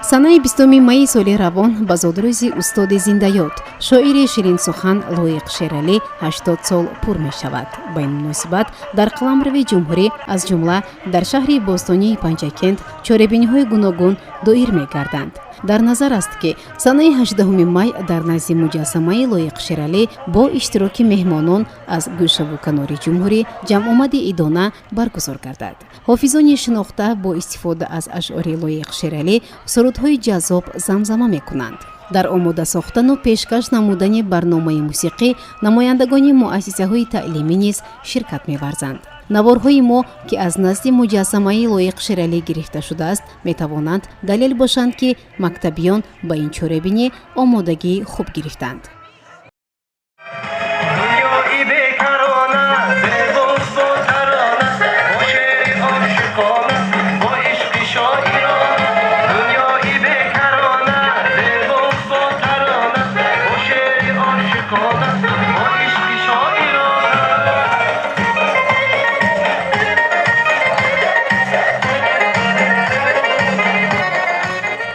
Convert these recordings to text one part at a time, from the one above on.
Санаи 20 майи соли равон ба зодрӯзи устоди зиндаёд, шоири ширинсухан Лоиқ Шералӣ 80 сол пур мешавад. Ба ин муносибат дар қаламрави ҷумҳурӣ, аз ҷумла дар шаҳри бостонии Панҷакент, чорабиниҳои гуногун доир мегарданд. Дар назар аст, ки санаи 18 май дар назди муҷассамаи Лоиқ Шералӣ бо иштироки меҳмонон аз гӯшаву канори ҷумҳурӣ ҷамъомади идона баргузор гардад. Ҳофизони шинохта бо истифода аз ашъори Лоиқ Шералӣ сурудҳои ҷаззоб замзама мекунанд. Дар омода сохтану пешкаш намудани барномаи мусиқӣ намояндагони муассисаҳои таълимӣ низ ширкат меварзанд. Наворҳои мо, ки аз назди муҷассамаи Лоиқ Шералӣ гирифта шудааст, метавонанд далел бошанд, ки мактабиён ба ин чорабинӣ омодагии хуб гирифтанд. Дунёи бекарона, зебост бо тарона, бо шеъри ошиқона, бо ишқи шоирона. Дунёи бекарона, зебост бо тарона, бо шеъри ошиқона, бо ишқи шоирона.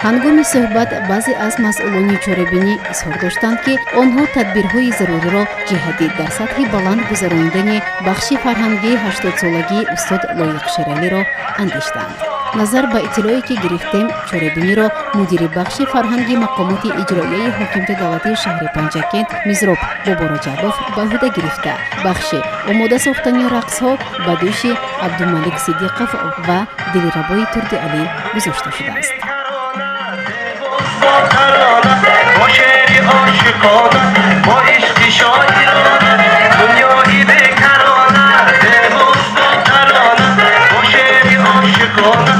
Ҳангоми суҳбат баъзе аз масъулони чорабинӣ изҳор доштанд, ки онҳо тадбирҳои заруриро ҷиҳати дар сатҳи баланд гузаронидани бахши фарҳангии 80-солагии устод Лоиқ Шералиро андештанд. Назар ба иттилоъе, ки гирифтем, чорабиниро мудири бахши фарҳанги мақомоти иҷроияи ҳокимияти давлатии шаҳри Панҷакент Мизроб Бобораҷабов ба ӯҳда гирифта, бахши омода сохтани рақсҳо ба дӯши Абдумалик Сидиқов ва Дилрабои Турдиалӣ гузошта шудааст. Бо тарона, бо шеъри ошиқона, бо ишқи шоирона. Дунёи бекарона, зебост бо тарона, бо шеъри ошиқона.